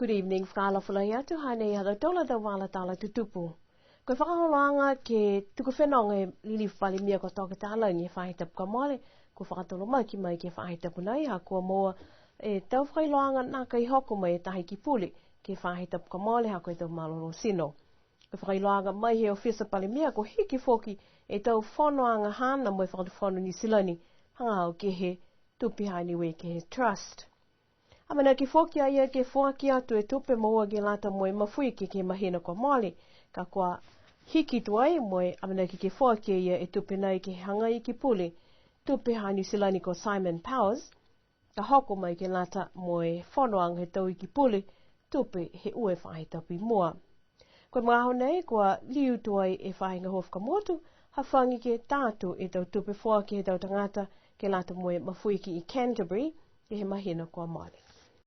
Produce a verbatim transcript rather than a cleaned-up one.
Good evening, fakaalofa lahi atu, hanei ha tautolu a tau vala tala tutupu. Ko e fakaholoaga ke tuku fenoga e Lilifu Palemia ko Toke Talagi he faahi tapu kua mole, kua fakatolomaki mai ke he faahi tapu nei, ha kua moua e tau fakailoaga nākai hoko mai e taha Iki Pule ke he faahi tapu kua mole, ha ko e tau malolō tino. Ko e fakailoaga mai he Ofisa Palemia kua hiki foki e tau fonoaga haana mo e Fakatufono Niu Silani, hagaao ke he tupe ha Niue ke he trust. Amanaki foki a ia ke foaki atu e tupe moua ke lata mo e mafuike ke he mahina kua mole, ka kua hiki tuai mo e amanaki ke foaki e ia e tupe nei ke he hagai Iki Pule tupe ha Niu Silani ko Simon Powers, ka hoko mai ke lata mo e fonoaga he tau Iki Pule tupe he ua e faahi tapu i mua. Ko e magaaho nei, kua liu tuai e faahi gahua fakamotu, hafagi ke tā atu e tau tupe foaki he tau tagata ke lata mo e mafuike i Canterbury, ke he mahina kua mole.